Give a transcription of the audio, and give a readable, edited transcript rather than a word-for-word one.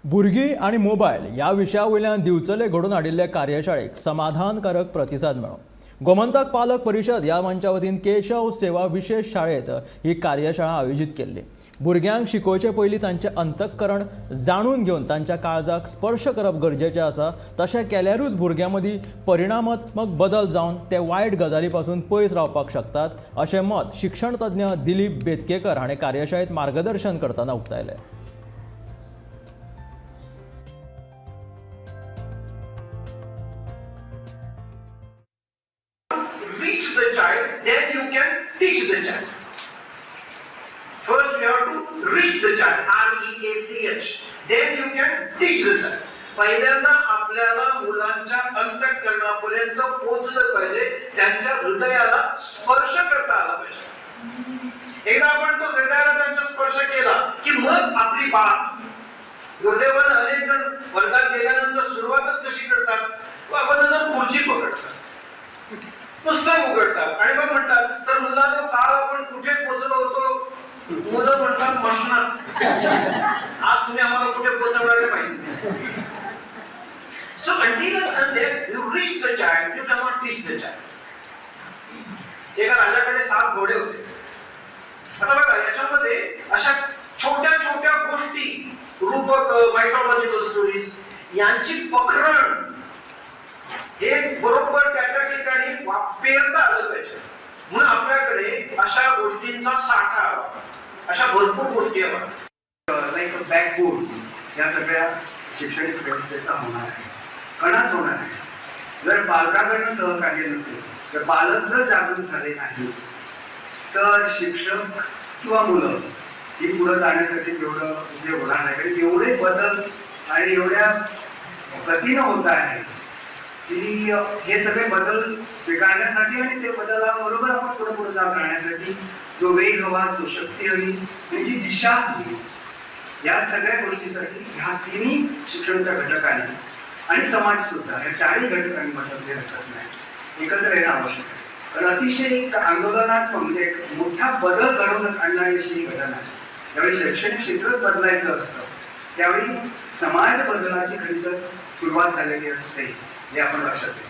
भुरगीं आनी मोबायल ह्या विशया वयल्यान दिवचले घडोवन हाडिल्ले कार्यशाळेक समाधानकारक प्रतिसाद मेळ्ळो. गोमंतक पालक परिशद ह्या मंचा वतीन केशव सेवा विशेष शाळेंत ही कार्यशाळा आयोजीत केल्ली. भुरग्यांक शिकोवचे पयलीं तांचें अंतःकरण जाणून घेवन तांच्या काळजाक स्पर्श करप गरजेचें आसा. तशें केल्यारूच भुरग्यां मदीं परिणामात्मक बदल जावन ते वायट गजाली पासून पयस रावपाक शकतात अशें मत शिक्षणतज्ञ दिलीप बेतकेकर हाणें कार्यशाळेंत मार्गदर्शन करतना उक्तायलें. Reach the child, then you can teach the child. First you have to reach the child, R E A C H. Then you can teach the child. पहिल्यांदा आपल्याला मुलांच्या अंतःकरणापर्यंत पोहोचलं पाहिजे, त्यांच्या हृदयाला स्पर्श करता आला पाहिजे. एकदा आपण तो हृदयाला त्यांचा स्पर्श केला की मग आपली बात. दुर्दैवानं अनेक जण वर्गात गेल्यानंतर सुरुवातच कशी करतात? आपण नंतर खुर्ची पकडतात, पुस्तक उघडतात आणि मग म्हणतात, "तर मुलांनो, काल आपण कुठे पोहोचलो होतो?" मुलं म्हणतात, "मशनात." आज तुम्ही आम्हाला कुठे पोहोचवणार आहे माहिती. So until and unless you reach the child, you cannot teach the child. एका राजाकडे सात घोडे होते. आता बघा, याच्यामध्ये अशा छोट्या छोट्या गोष्टी, रूपक, मायथॉलॉजिकल स्टोरीज यांची पखरण हे बरोबर त्या त्या ठिकाणी पेरता आलं पाहिजे. म्हणून आपल्याकडे अशा गोष्टींचा साठा हवा, अशा भरपूर गोष्टी हव्या. लाईक अ बॅकबोन या सगळ्या शैक्षणिक व्यवस्थेचा होणार आहे, कणाच होणार आहे. जर पालकाकडनं सहकार्य नसेल, तर पालक जर जागृत झाले नाही, तर शिक्षक किंवा मुलं ही पुढं जाण्यासाठी तेवढं उपयोग होणार नाही. कारण एवढे बदल आणि एवढ्या गतीनं होत आहे की हे सगळे बदल स्वीकारण्यासाठी आणि ते बदलाबरोबर आपण पुढे पुढे जात राहण्यासाठी जो वेग हवा, जो शक्ती हवी आणि जी दिशा हवी, या सगळ्या गोष्टीसाठी ह्या तिन्ही शिक्षणाच्या घटकांनी आणि समाज सुद्धा, या चारही घटकांनी म्हटलं हरकत नाही, एकत्र येणं आवश्यक आहे. कारण अतिशय एक आंदोलनात्मक, म्हणजे एक मोठा बदल घडवून आणणारी अशी ही घटना आहे. ज्यावेळी शैक्षणिक क्षेत्रच बदलायचं असतं, त्यावेळी समाज बदलाची खरी तर सुरुवात झालेली असते, हे आपण लक्षात घेऊ.